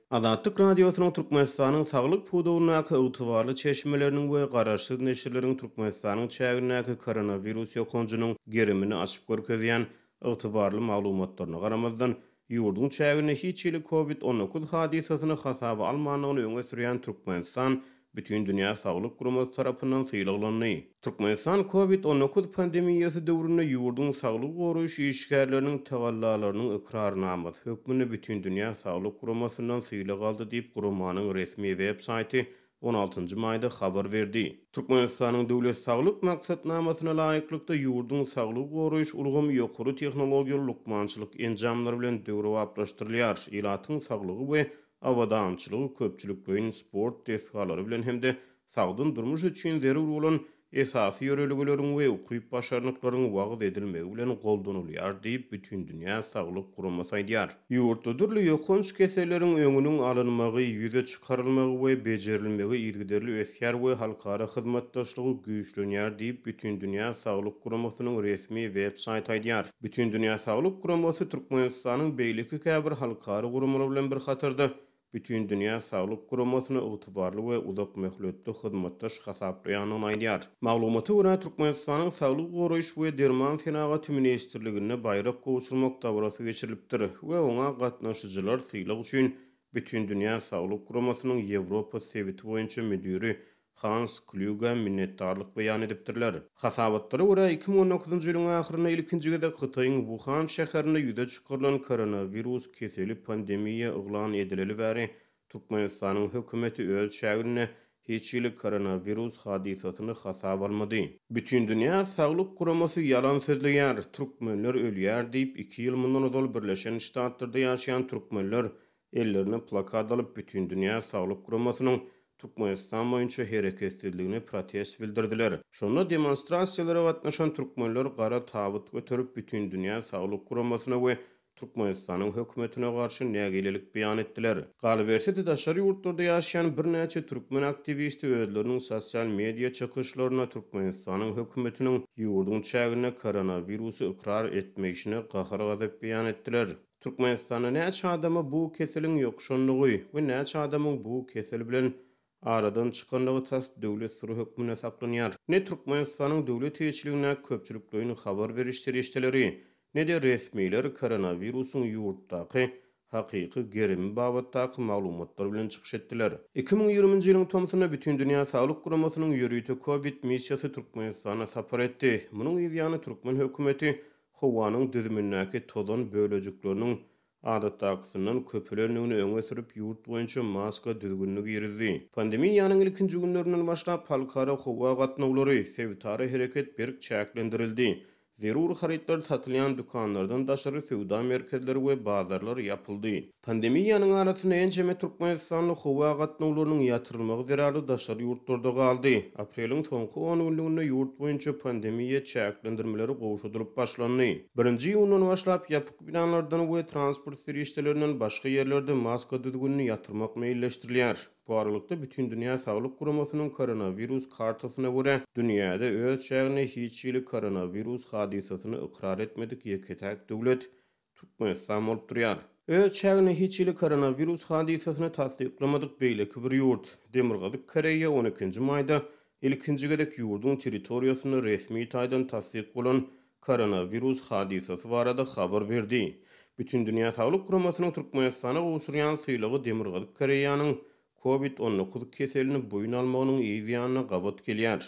Azatlyk Radiosynyň Türkmenistanyň saglyk pudagyndaky ygtybarly çeşmeleriniň we garaşsyz neşirleriň Türkmenistanyň çägindäki koronawirus ýokanjynyň gerimini açyp görkezýän ygtybarly maglumatlaryna garamazdan, ýurduň çäginde hiç hili Covid 19 hadysasyny hasaba almandygyny öňe sürýän Türkmenistan Bütindünýä Saglyk Guramasy tarapyndan sylaglandy. Türkmenistan Covid 19 pandemiýasy döwründe ýurduň saglygy goraýyş işgärleriniň tagallalarynyň ykrarnamasy hökmünde Bütindünýä Saglyk Guramasyndan sylag aldy diýip, guramanyň resmi web saýty on altynjy maýda habar berdi. Türkmenistanyň Döwlet saglyk maksatnamasyna laýyklykda, ýurduň saglygy goraýyş ulgamy ýokary tehnologiýaly lukmançylyk enjamlary bilen döwrebaplaşdyrylýar, ilatyň saglygy we abadançylygy köpçülikleýin sport desgalary bilen hem-de sagdyn durmuş üçin zerur bolan esasy ýörelgeleriň we ukyp-başarnyklaryň wagyz edilmegi bilen goldanylýar diýip, Bütindünýä saglyk guramasy aýdýar. Ýurtda dürli ýokanç keselleriň öňüniň alynmagy, ýüze çykarylmagy we bejerilmegi yzygiderli ösýär we halkara hyzmatdaşlygy güýçlenýär diýip, Bütindünýä saglyk guramasynyň resmi web-saýty aýdýar. Bütindünýä saglyk guramasy Türkmenistanyň beýleki käbir halkara guramalary bilen bir hatarda Bütindünýä Saglyk Guramasyny ygtybarly we uzak möhletli hyzmatdaş hasaplaýandygyny aýdýar. Maglumata görä, Türkmenistanyň Saglygy goraýyş we derman senagaty ministrliginde baýrak gowşurmak dabarasy geçirilipdir we oňa gatnaşyjylar sylag üçin Bütindünýä Saglyk Guramasynyň Ýewropa sebiti boýunça müdiri Hans Klýuge minnetdarlyk beýan edipdirler. Hasabatlara görä, 2019-njy ýylyň ahyrynda ilkinji gezek Hytaýyň Wuhan şäherinde ýüze çykarylan koronawirus keseli pandemiýa yglan edileli bäri Türkmenistanyň hökümeti öz çäginde hiç hili koronawirus hadysasyny hasaba almady. Bütindünýä Saglyk Guramasy ýalan sözleýär, türkmenler ölýär diýip, iki ýyl mundan ozal Birleşen Ştatlarda ýaşaýan türkmenler ellerine plakat alyp Bütindünýä Saglyk Guramasynyň Türkmenistan boýunça hereketsizligine protest bildirdiler. Şonda demonstrasiýalara gatnaşan türkmenler gara tabyt göterip Bütindünýä Saglyk Guramasyna we Türkmenistanyň hökümetine garşy nägilelik beýan etdiler. Galyberse-de daşary ýurtlarda ýaşaýan birnäçe türkmen aktiwisti özleriniň sosial media çykyşlarynda Türkmenistanyň hökümetiniň ýurduň çäginde koronawirusy ykrar etmeýşine gahar-gazap beýan etdiler. Türkmenistanda näçe adama bu keseliň ýokuşandygy we näçe adamyň bu kesel bilen aradan çykandygy tas döwlet syry hökmünde saklanýar. Ne Türkmenistanyň döwlet eýeçiligindäki köpçülikleýin habar beriş serişdeleri, ne-de resmiler koronawirusyň ýurtdaky hakyky gerimi babatdaky maglumatlar bilen çykyş etdiler. 2020-nji ýylyň tomsunda Bütindünýä Saglyk Guramasynyň ýörite kowid missiýasy Türkmenistana sapar etdi. Munuň yzýany türkmen hökümeti howanyň düzümindäki tozan bölejikleriniň adatdakysyndan köpelendigini öňe sürüp, ýurt boýunça maska düzgünini girizdi. Pandemiýanyň ilkinji günlerinden başlap, halkara howa gatnawlary, sebitara hereket berk çäklendirildi. Zerur harytlar satylýan dükanlardan daşary söwda merkezleri we bazarlar ýapyldy. Pandemiýanyň arasynda ençeme türkmenistanly howa gatnawlarynyň ýatyrylmagy zerarly daşary ýurtlarda galdy. Apreliň soňky on günlüginde ýurt boýunça pandemiýa çäklendirmeleri gowşadylyp başlandy. Birinji iýundan başlap ýapyk binalardan we transport serişdelerinden başga ýerlerde maska düzgünini ýatyrmak meýilleşdirilýär. Bu aralykda, Bütindünýä Saglyk Guramasynyň koronawirus kartasyna görä, dünýäde öz çäginde hiç hili koronawirus hadysasyny ykrar etmedik ýeke-täk döwlet Türkmenistan bolup durýar. Öz çäginde hiç hili koronawirus hadysasyny tassyklamadyk beýleki bir ýurt, Demirgazyk Koreýa on ikinji maýda ilkinji gezek ýurduň territoriýasynda resmi taýdan tassyk bolan koronawirus hadysasy barada habar berdi. Bütindünýä Saglyk Guramasynyň Türkmenistana gowşurýan sylagy Demirgazyk Koreýanyň Covid 19 keselini boýun almagynyň yz ýanyna gabat gelýär.